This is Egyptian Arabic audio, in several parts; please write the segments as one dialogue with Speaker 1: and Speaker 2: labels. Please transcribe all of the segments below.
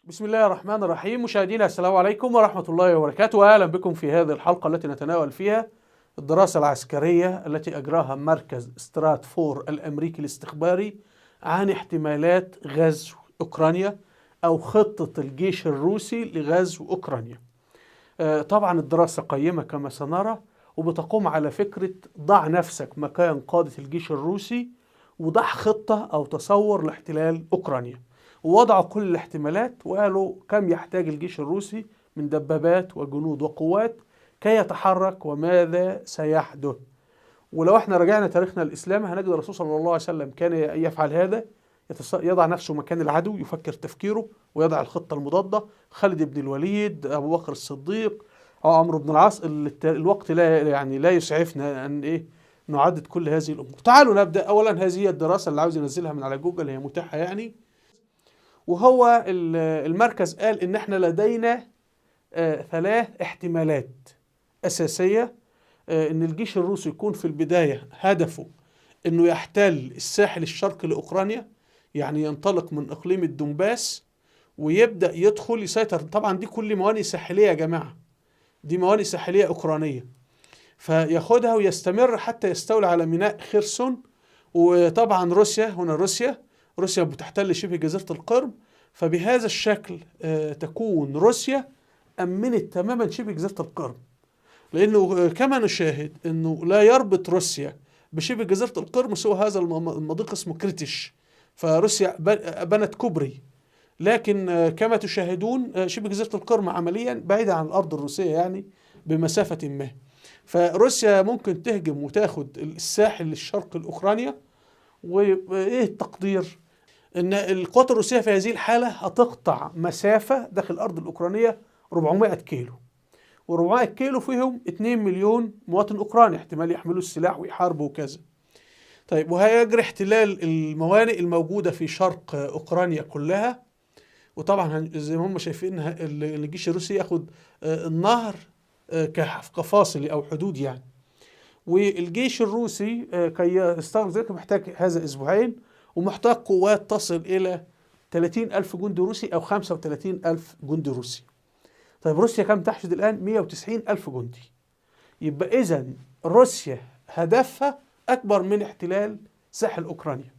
Speaker 1: بسم الله الرحمن الرحيم. مشاهدينا السلام عليكم ورحمة الله وبركاته، وأهلا بكم في هذه الحلقة التي نتناول فيها الدراسة العسكرية التي أجراها مركز ستراتفور الأمريكي الاستخباري عن احتمالات غزو أوكرانيا أو خطة الجيش الروسي لغزو أوكرانيا. طبعا الدراسة قيمة كما سنرى، وبتقوم على فكرة ضع نفسك مكان قادة الجيش الروسي وضع خطة أو تصور لاحتلال أوكرانيا، ووضعوا كل الاحتمالات وقالوا كم يحتاج الجيش الروسي من دبابات وجنود وقوات كي يتحرك وماذا سيحدث. ولو احنا رجعنا تاريخنا الإسلامي هنجد الرسول صلى الله عليه وسلم كان يفعل هذا، يضع نفسه مكان العدو، يفكر تفكيره ويضع الخطة المضادة. خالد بن الوليد، أبو بكر الصديق، عمرو بن العاص. الوقت لا يعني لا يسعفنا أن نعدد كل هذه الأمور. تعالوا نبدأ. أولا هذه الدراسة اللي عاوز ينزلها من على جوجل هي متاحة يعني، وهو المركز قال إن احنا لدينا ثلاث احتمالات أساسية. إن الجيش الروسي يكون في البداية هدفه إنه يحتل الساحل الشرقي لأوكرانيا، يعني ينطلق من إقليم الدنباس ويبدأ يدخل يسيطر. طبعا دي كل موانئ ساحلية يا جماعة، دي موانئ ساحلية أوكرانية، فياخدها ويستمر حتى يستولي على ميناء خرسون. وطبعا روسيا هنا، روسيا بتحتل شبه جزيرة القرم، فبهذا الشكل تكون روسيا أمنت تماما شبه جزيرة القرم، لأنه كما نشاهد أنه لا يربط روسيا بشبه جزيرة القرم سوى هذا المضيق اسمه كريتش، فروسيا بنت كوبري، لكن كما تشاهدون شبه جزيرة القرم عمليا بعيدة عن الأرض الروسية يعني بمسافة ما، فروسيا ممكن تهجم وتاخد الساحل الشرقي لأوكرانيا. وإيه التقدير؟ إن القوات الروسية في هذه الحالة هتقطع مسافة داخل الأرض الأوكرانية 400 كيلو، و400 كيلو فيهم 2 مليون مواطن أوكراني احتمال يحملوا السلاح ويحاربوا وكذا. طيب، وهيجري احتلال الموانئ الموجودة في شرق أوكرانيا كلها، وطبعا زي ما هم شايفين الجيش الروسي ياخد النهر كفاصل أو حدود يعني. والجيش الروسي كي يستغرق ذلك محتاج هذا أسبوعين، ومحتاج قوات تصل إلى 30 ألف جندي روسي أو 35 ألف جندي روسي. طيب روسيا كم تحشد الآن؟ 190 ألف جندي. يبقى إذا روسيا هدفها أكبر من احتلال ساحل أوكرانيا.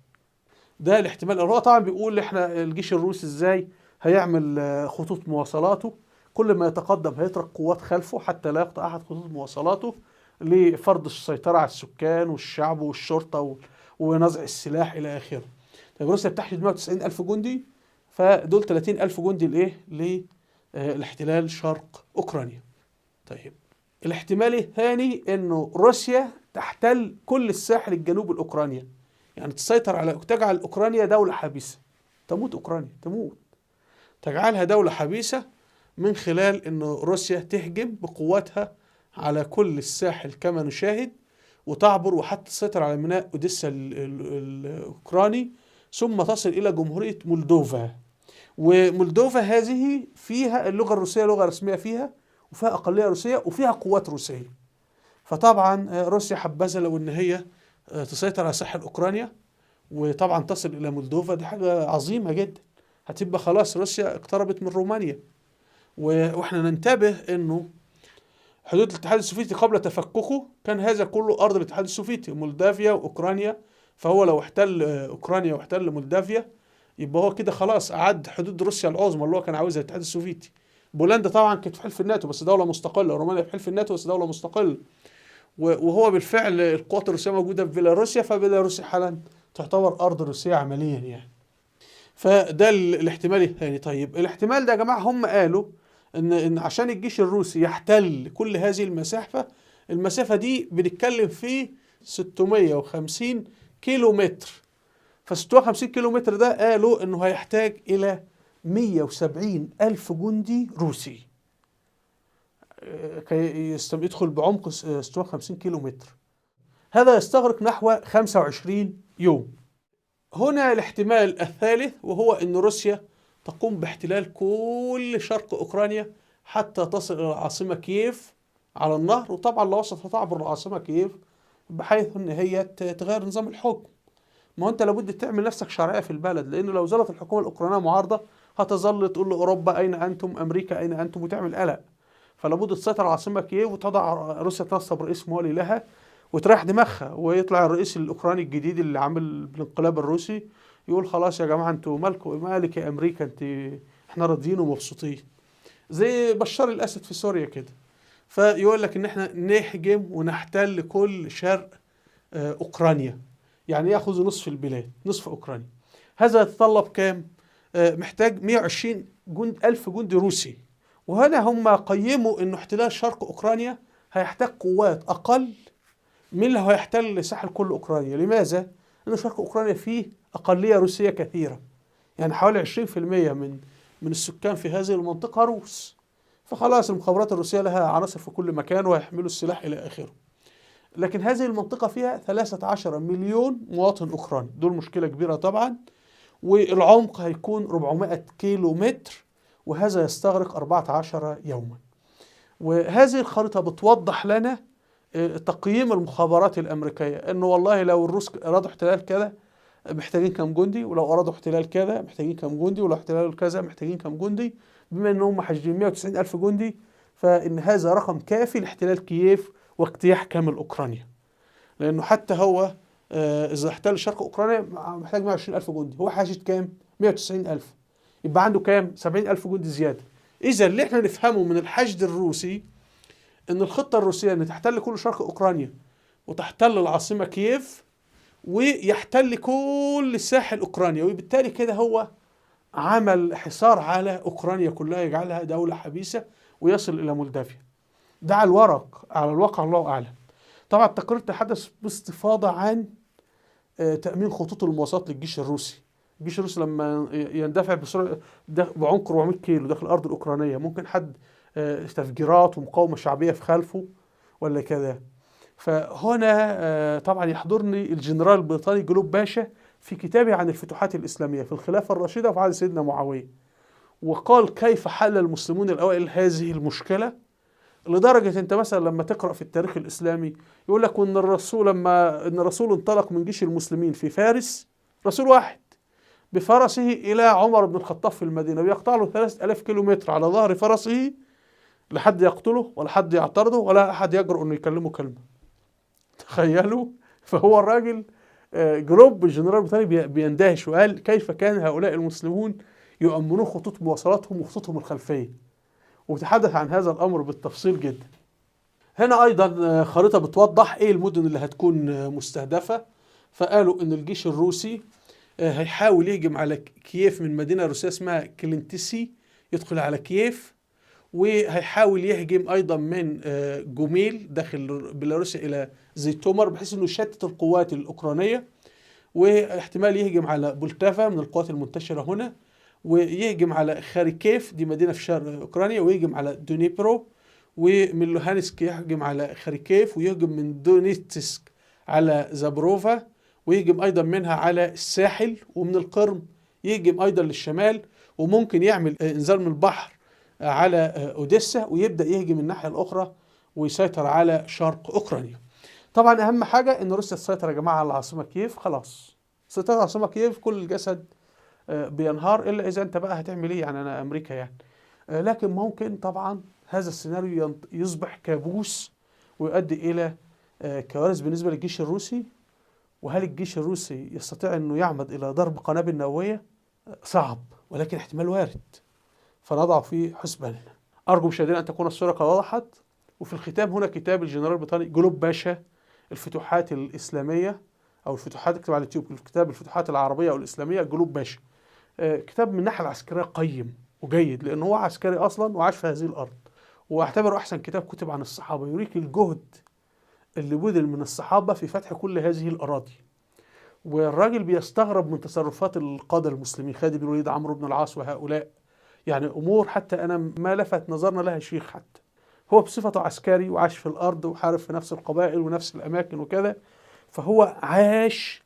Speaker 1: ده الاحتمال. هو طبعا بيقول إحنا الجيش الروسي إزاي هيعمل خطوط مواصلاته، كل ما يتقدم هيترك قوات خلفه حتى لا يقطع أحد خطوط مواصلاته لفرض السيطرة على السكان والشعب والشرطة ونزع السلاح إلى آخره. طيب روسيا بتحشد 190 ألف جندي، فدول 30 ألف جندي لإيه؟ لاحتلال شرق أوكرانيا. طيب الاحتمال الثاني إنه روسيا تحتل كل الساحل الجنوبي لأوكرانيا، يعني تسيطر على، تجعل أوكرانيا دولة حبيسة، تموت أوكرانيا، تموت، تجعلها دولة حبيسة من خلال إنه روسيا تهجم بقواتها على كل الساحل كما نشاهد، وتعبر وحتى تسيطر على ميناء أوديسا الأوكراني، ثم تصل إلى جمهورية مولدوفا. ومولدوفا هذه فيها اللغة الروسية لغة رسمية فيها، وفيها أقلية روسية، وفيها قوات روسية. فطبعا روسيا حبذا لو إن هي تسيطر على ساحل أوكرانيا وطبعا تصل إلى مولدوفا، دي حاجة عظيمة جدا، هتبقى خلاص روسيا اقتربت من رومانيا. وإحنا ننتبه إنه حدود الاتحاد السوفيتي قبل تفككه كان هذا كله أرض الاتحاد السوفيتي، مولدافيا وأوكرانيا. فهو لو احتل أوكرانيا واحتل مولدافيا يبقى هو كده خلاص أعد حدود روسيا العظمى اللي هو كان عاوزها الاتحاد السوفيتي. بولندا طبعا كانت في حلف الناتو بس دولة مستقلة، ورومانيا في حلف الناتو بس دولة مستقلة، وهو بالفعل القوات الروسية موجودة في بيلاروسيا، فبيلاروسيا حالا تعتبر أرض روسية عمليا يعني. فده الاحتمال الثاني. طيب الاحتمال ده يا جماعة هم قالوا إن عشان الجيش الروسي يحتل كل هذه المسافة، المسافة دي بنتكلم فيه 650 كيلو متر، ف 650 كيلو متر ده قالوا إنه هيحتاج إلى 170 ألف جندي روسي كي يدخل بعمق 650 كيلو متر. هذا يستغرق نحو 25 يوم. هنا الاحتمال الثالث، وهو أن روسيا تقوم باحتلال كل شرق أوكرانيا حتى تصل إلى العاصمة كييف على النهر، وطبعا لو وصلت هتعبر العاصمة كييف بحيث أن هي تغير نظام الحكم. ما هو أنت لابد تعمل نفسك شرعية في البلد، لأنه لو زالت الحكومة الأوكرانية معارضة هتظل تقول لأوروبا أين أنتم، أمريكا أين أنتم، وتعمل قلق. فلابد تسيطر على العاصمة كييف وتضع روسيا تنصب رئيس موالي لها وتريح دماغها، ويطلع الرئيس الأوكراني الجديد اللي عامل بالانقلاب الروسي يقول خلاص يا جماعة انتوا مالكم، مالك يا أمريكا، انت احنا راضيين ومبسوطين، زي بشار الأسد في سوريا كده. فيقول لك ان احنا نهجم ونحتل كل شرق أوكرانيا، يعني يأخذ نصف البلاد، نصف أوكرانيا. هذا يتطلب كام؟ محتاج 120 ألف جندي روسي. وهنا هم قيموا انه احتلال شرق أوكرانيا هيحتاج قوات أقل من اللي هيحتل ساحل كل أوكرانيا. لماذا؟ لأن شرق أوكرانيا فيه أقلية روسية كثيرة، يعني حوالي 20% من السكان في هذه المنطقة روس. فخلاص المخابرات الروسية لها عناصر في كل مكان ويحملوا السلاح إلى آخره. لكن هذه المنطقة فيها 13 مليون مواطن أوكراني، دول مشكلة كبيرة طبعا. والعمق هيكون 400 كيلو متر، وهذا يستغرق 14 يوما. وهذه الخريطة بتوضح لنا تقييم المخابرات الأمريكية، أنه والله لو الروس أرادوا احتلال كذا محتاجين كم جندي، ولو أرادوا احتلال كذا محتاجين كم جندي، ولو احتلال كذا محتاجين كم جندي. بما أنهم حاجزين 190 ألف جندي، فإن هذا رقم كافي لاحتلال كييف واجتياح كامل أوكرانيا. لأنه حتى هو إذا احتل شرق أوكرانيا محتاج 120 ألف جندي، هو حاجز كام؟ 190 ألف، يبقى عنده كام؟ 70 ألف جندي زيادة. إذا اللي احنا نفهمه من الحشد الروسي إن الخطة الروسية إن تحتل كل شرق أوكرانيا وتحتل العاصمة كييف ويحتل كل ساحل أوكرانيا، وبالتالي كده هو عمل حصار على أوكرانيا كلها، يجعلها دولة حبيسة ويصل إلى مولدافيا. ده على الورق، على الواقع الله أعلم. طبعا التقرير تحدث باستفاضة عن تأمين خطوط المواصلات للجيش الروسي. الجيش الروسي لما يندفع بسرعة بعمق 400 كيلو داخل الأرض الأوكرانية، ممكن حد تفجيرات ومقاومة شعبية في خلفه ولا كذا. فهنا طبعا يحضرني الجنرال البريطاني جلوب باشا في كتابه عن الفتوحات الإسلامية في الخلافة الراشدة وفي عهد سيدنا معاوية، وقال كيف حل المسلمون الأوائل هذه المشكلة. لدرجة أنت مثلا لما تقرأ في التاريخ الإسلامي يقول لك إن الرسول لما إن الرسول انطلق من جيش المسلمين في فارس، رسول واحد بفرسه إلى عمر بن الخطاب في المدينة، ويقطع له 3000 كيلومتر على ظهر فرسه، لحد يقتله ولا حد يعترضه ولا أحد يجرؤ إنه يكلمه كلمة. تخيلوا. فهو الراجل جروب الجنرال البريطاني بيندهش وقال كيف كان هؤلاء المسلمون يؤمنون خطوط مواصلاتهم وخطوطهم الخلفية، وتحدث عن هذا الأمر بالتفصيل جدا. هنا أيضا خريطة بتوضح إيه المدن اللي هتكون مستهدفة. فقالوا إن الجيش الروسي هيحاول يهجم على كييف من مدينة روسية اسمها كلينتسي، يدخل على كييف، وهيحاول يهجم أيضا من جوميل داخل بيلاروسيا إلى زيتومر، بحيث إنه يشتت القوات الأوكرانية، واحتمال يهجم على بولتافا من القوات المنتشرة هنا، ويهجم على خاريكيف دي مدينة في شرق أوكرانيا، ويهجم على دونيبرو، ومن لوهانسك يهجم على خاريكيف، ويهجم من دونيتسك على زابروفا، ويهجم أيضا منها على الساحل، ومن القرم يهجم أيضا للشمال، وممكن يعمل إنزال من البحر على أوديسا، ويبدأ يهجم الناحية الأخرى ويسيطر على شرق أوكرانيا. طبعا أهم حاجة إن روسيا تسيطر يا جماعة على العاصمة كييف. خلاص سيطرة على العاصمة كييف، كل الجسد بينهار، إلا إذا أنت بقى هتعمل إيه، يعني أنا أمريكا يعني. لكن ممكن طبعا هذا السيناريو يصبح كابوس ويؤدي إلى كوارث بالنسبة للجيش الروسي. وهل الجيش الروسي يستطيع أنه يعمد إلى ضرب قنابل نووية؟ صعب، ولكن احتمال وارد، فنضع في حسباننا. أرجو مشاهدينا أن تكون الصورة قد وضحت. وفي الختام هنا كتاب الجنرال البريطاني جلوب باشا، الفتوحات الإسلامية أو الفتوحات، اكتب على اليوتيوب كتاب الفتوحات العربية أو الإسلامية جلوب باشا. كتاب من الناحية العسكرية قيم وجيد، لأنه هو عسكري أصلا وعاش في هذه الأرض، واعتبره أحسن كتاب كتب عن الصحابة، يريك الجهد اللي بذل من الصحابة في فتح كل هذه الأراضي. والراجل بيستغرب من تصرفات القادة المسلمين، خالد بن الوليد، عمرو بن العاص، وهؤلاء، يعني أمور حتى أنا ما لفت نظرنا لها شيخ، حتى هو بصفته عسكري وعاش في الأرض وحارب في نفس القبائل ونفس الأماكن وكذا، فهو عاش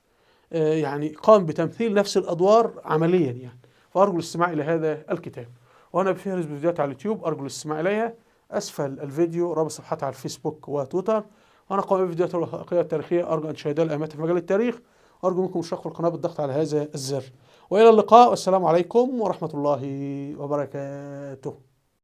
Speaker 1: يعني قام بتمثيل نفس الأدوار عمليا يعني. فأرجو الاستماع إلى هذا الكتاب. وأنا بفهرس بفيديوهات على اليوتيوب، أرجو الاستماع إليها. أسفل الفيديو رابط صفحتي على الفيسبوك وتويتر. وأنا قائم بفيديوهات الوثائقية التاريخية، أرجو أن تشاهدها الأمات في مجال التاريخ. أرجو منكم الاشتراك في القناة بالضغط على هذا الزر، وإلى اللقاء والسلام عليكم ورحمة الله وبركاته.